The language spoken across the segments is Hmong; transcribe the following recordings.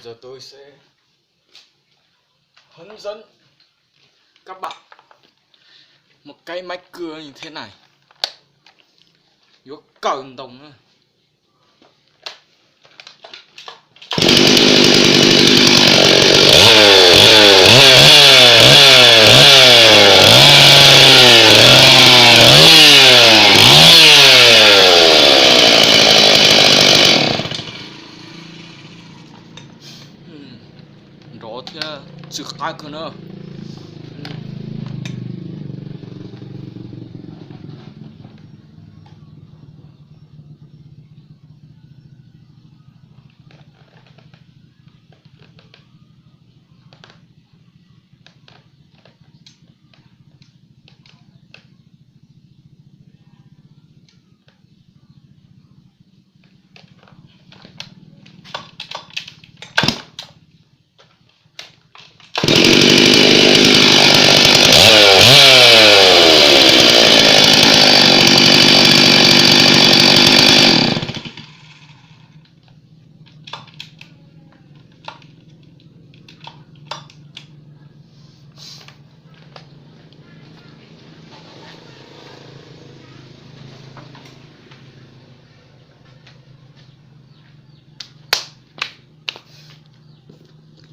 Giờ tôi sẽ hướng dẫn các bạn một cái máy cưa như thế này. Yuav kaw ntoo na. Nrov thiab tsw qab kawg na.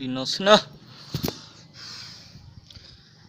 Li no xwb na.